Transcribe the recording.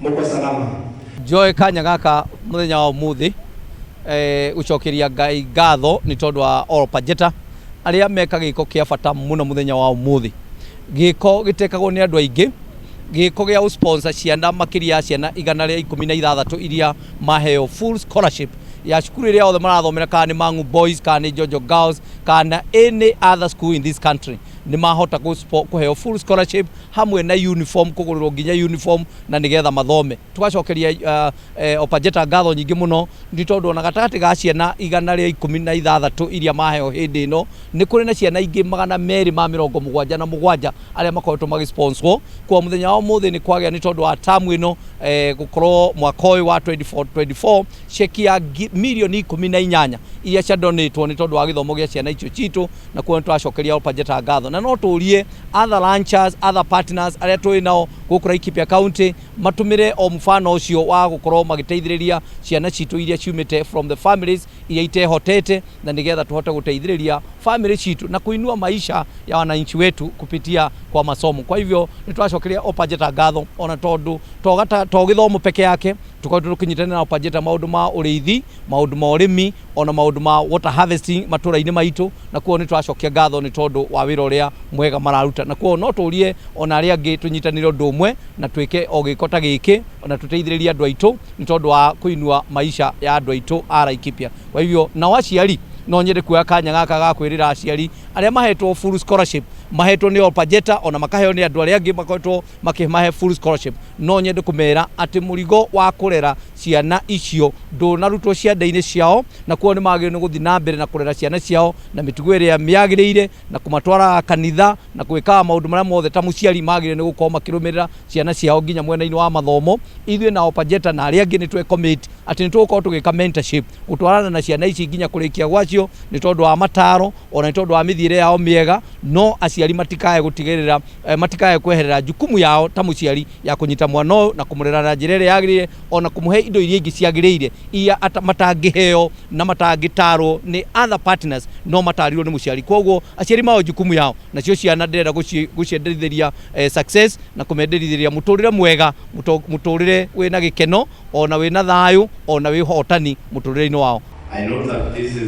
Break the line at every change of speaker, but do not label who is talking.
Muko salama?
Njoe kanya gaka muthenya wa umuthi gucokeria Ngai ngatho ni tondu wa Ol Pajeta aria meka giko kia bata muno muthenya wa umuthi. Giko gitekagwo ni andu aingi, giko gia sponsor ciana makiria ya ciana 116 iria maheo full scholarship ya cukuru iria othe marathomera, kana ni Mangu Boys, kana ni Jojo Girls, kana any other school in this country, nĩ mahota kũheo full scholarship hamwe na uniform, kũgũrĩrwo nginya uniform na nĩgetha mathome. Tugacokeria Opajeta ngatho nyingĩ mũno nĩ tondũ ona gatagatĩ ga ciana 116 iria maheo hĩndĩ ĩno, nĩ kũrĩ na ciana ingĩ 277 arĩa makoretwo magĩsponsor kwa mũthenya wa ũmũthĩ. Nĩ kwagĩa nĩ tondũ wa tamu ĩno gũkorwo mwaka ũyũ wa 24 24 ceki ya mirioni 18 iria ciadonatwo nĩ tondũ wa gĩthomo gĩa ciana icio citũ, na kuo nĩ tũracokeria Opajeta ngatho. Na no tũrie other launchers, other partners arĩa tũrĩ nao gũkũ Laikipia County matũmĩre o mfano ũcio wa gũkorwo magĩteithĩrĩria ciana citũ iria ciumĩte from the families iria itehotete, na nĩgetha tũhote gũteithĩrĩria family citũ na kuinua maisha ya wananchi wetu kupitia kwa masomo. Kwa hivyo nĩ tũracokeria Opajeta ngatho, ona tondũ to gĩthomo peke yake, tũkoretwo tũkĩnyitanĩra na Opajeta maũndũ ma ũrĩithi, maũndũ ma ũrĩmi, ona maũndũ ma water harvesting matũra-inĩ maitũ, na kuo nĩ tũracokia ngatho nĩ tondũ wa wĩra ũrĩa mwega mararuta. Na kuo no tũrie ona arĩa angĩ tũnyitanĩre ũndũ ũmwe na twĩke o gĩko ta gĩkĩ, ona tũteithĩrĩrie andũ aitũ nĩ tondũ wa kũinua maisha ya andũ aitũ a Laikipia. Kwa hivyo nao aciari, no nyende kuoya kanya gaka ga kwĩrĩra aciari arĩa mahetwo full scholarship, mahetwo nĩ Olpajeta, ona makaheo nĩ andũ arĩa angĩ makoretwo makĩmahe full scholarship, no nyende kũmera atĩ mũrigo wa kũrera ciana icio ndũnarutwo ciande-inĩ ciao, na kuo nĩ magĩrĩirwo nĩ gũthiĩ na mbere na kũrera ciana ciao na mĩtugo ĩrĩa mĩagĩrĩire, na kũmatwaraga kanitha, na gwĩkaga maũndũ marĩa mothe ta mũciari magĩrĩire nĩ gũkorwo makĩrũmĩrĩra ciana ciao nginya mwena-inĩ wa mathomo. Ithuĩ na Olpajeta na arĩa angĩ nĩ twe commit atĩ nĩ tũgũkorwo tũgĩka mentorship, gũtwarana na ciana ici nginya kũrĩkia gwacio, nĩ tondũ wa mataro ona nĩ tondũ wa mĩthiĩre yao mĩega. No aciari matikae gũtigĩrĩra matikae kweherera jukumu yao ta mũciari ya kũnyita mwana ũyũ na kũmũrera na njĩra ĩrĩa yagĩrĩire, ona kũmũhe indo iria ingĩ ciagĩrĩire iria matangĩheo na matangĩtarwo nĩ other partners, no matarirwo nĩ mũciari. Koguo aciari mao jukumu yao, nacio ciana ndĩrenda gũcienderithĩria success na kũmenderithĩria mũtũrĩre mwega, mũtũrĩre wĩna gĩkeno, ona wĩna thayũ, ona wĩ hotani mũtũrĩre-inĩ wao.
I know that this is